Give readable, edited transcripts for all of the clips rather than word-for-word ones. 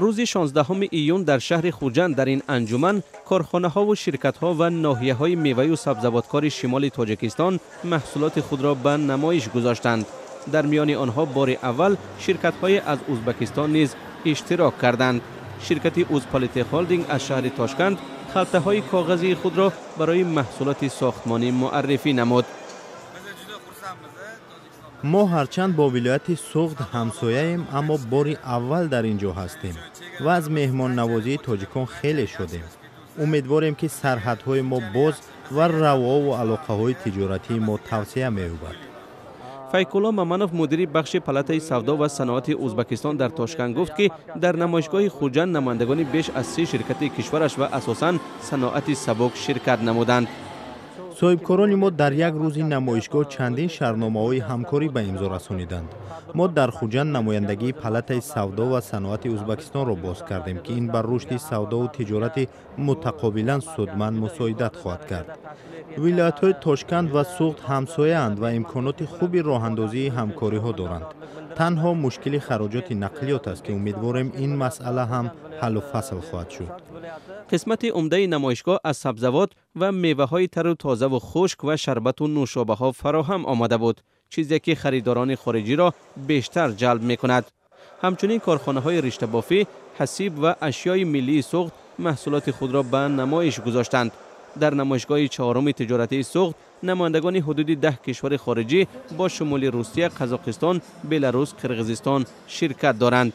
Рӯзи 16 июн дар шаҳри Хуҷанд дар ин анҷуман корхонаҳову ширкатҳо ва ноҳияҳои меваю сабзавоткори шимоли Тоҷикистон маҳсулоти худро ба намоиш гузоштанд. Дар миёни онҳо бори аввал ширкатҳое аз Узбекистон низ иштирок карданд. Ширкати Узполитех Холдинг аз шаҳри Тошканд халтаҳои коғазии худро барои маҳсулоти сохтмонӣ муаррифӣ намуд. Мо ҳарчанд бо вилояти Суғд ҳамсояем, аммо бори аввал дар ин ҷо ҳастем ва аз меҳмоннавозии тоҷикон хеле шодем. Умедворем, ки сарҳадҳои мо боз ва равову алоқаҳои тиҷоратии мо тавсеа меёбад. Файкулло Маманов, мудири бахши палатаи савдо ва саноати Узбекистон дар Тошканд, гуфт, ки дар намоишгоҳи Хуҷанд намояндагони беш аз 30 ширкати кишвараш ва асосан саноати сабук ширкат намуданд. Соҳибкорони мо дар як рӯзи намоишгоҳ чандин шартномаҳои ҳамкорӣ ба имзо расониданд. Мо дар Хуҷанд намояндагии палатаи савдо ва саноати Узбекистонро боз кардем, ки ин бар рушди савдову тиҷорати мутақобилан судманд мусоидат хоҳад кард. Вилоятҳои Тошканд ва Суғд ҳамсояанд ва имконоти хуби роҳандозии ҳамкориҳо доранд. Танҳо мушкили хароҷоти нақлиёт аст, ки умедворем, ин масъала ҳам ҳаллу фасл хоҳад шуд. Қисмати умдаи намоишгоҳ аз сабзавот ва меваҳои тару тозаву хушк ва шарбату нӯшобаҳо фароҳам омада буд, чизе ки харидорони хориҷиро бештар ҷалб мекунад. Ҳамчунин корхонаҳои риштабофӣ, ҳасиб ва ашёи миллии Суғд маҳсулоти худро ба намоиш гузоштанд. Дар намоишгоҳи чаҳоруми тиҷоратии Суғд намояндагони ҳудуди 10 кишвари хориҷӣ бо шумули Русия, Қазоқистон, Беларус, Қирғизистон ширкат доранд.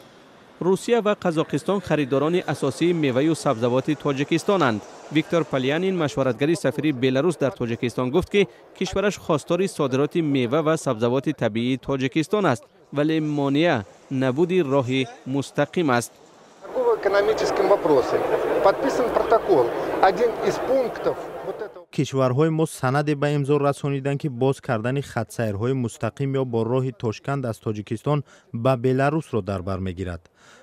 Русия ва Қазоқистон харидорони асосии меваю сабзавоти Тоҷикистонанд. Виктор Полянин, машваратгари сафири Беларус дар Тоҷикистон, гуфт, ки кишвараш хостори содироти мева ва сабзавоти табиии Тоҷикистон аст, вале монеа набуди роҳи мустақим аст. Экономическим вопросам. Подписан протокол. Один из пунктов вот этого. Кишварҳои мо санаде ба имзо расониданд, ки боз кардани хатсайрҳои мустақим ё бо роҳи Тошканд аз Тоҷикистон ба Беларусро дар бар мегирад.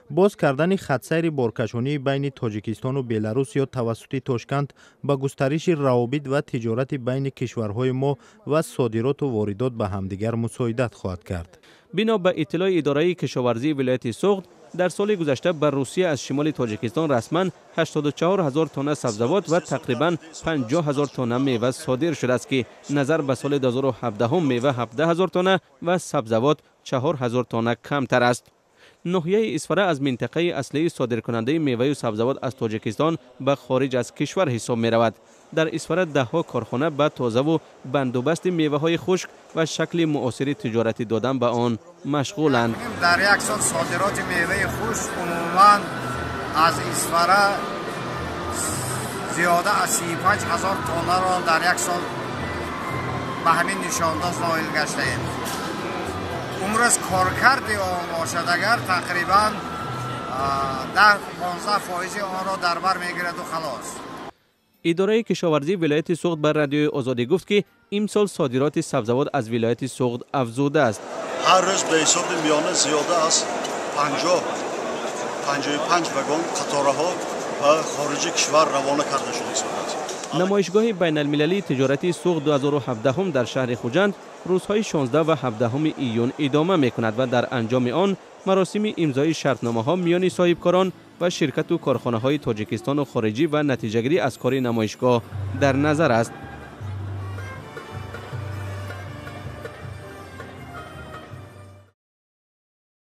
Боз кардани хатсайри боркашонии байни Тоҷикистону Беларус ё тавассути Тошканд ба густариши равобит ва тиҷорати байни кишварҳои мо ва содироту воридот ба ҳамдигар мусоидат хоҳад кард. Бино ба иттилои идораи кишоварзии вилояти Суғд, дар соли гузашта ба Русия аз шимоли Тоҷикистон расман 84 ҳазор тонна сабзавот ва тақрибан 50 ҳазор тонна мева содир шудааст, ки назар ба соли 2017 мева 17 ҳазор тонна ва сабзавот 4 ҳазор тонна камтар аст. Ноҳияи Исфара аз минтақаи аслии содиркунандаи меваю сабзавот аз Тоҷикистон ба хориҷ аз кишвар ҳисоб меравад. Дар Исфара даҳҳо корхона ба тозаву бандубасти меваҳои хушк ва шакли муосири тиҷоратӣ додан ба он машғуланд. Дар як сол содироти меваи хушк умуман аз Исфара зиёда аз 35 ҳазор тоннаро дар як сол ба ҳамин нишондод ноил гаштаем. Имрӯз коркарди он бошад агар, тақрибан 10-15 фоизи онро дар бар мегираду халос. Идораи кишоварзии вилояти Суғд ба Радиои Озодӣ гуфт, ки имсол содироти сабзавот аз вилояти Суғд афзудааст. Ҳар рӯз ба ҳисоби миёна зиёда аз 50, 55 вагон қатораҳо ба хориҷи кишвар равона карда шуда истодааст. Намоишгоҳи байналмилалии тиҷоратии Суғд 2017 дар шаҳри Хуҷанд рӯзҳои 16 ва 17 июн идома мекунад ва дар анҷоми он маросими имзои шартномаҳо миёни соҳибкорон ва ширкату корхонаҳои тоҷикистону хориҷӣ ва натиҷагирӣ аз кори намоишгоҳ дар назар аст.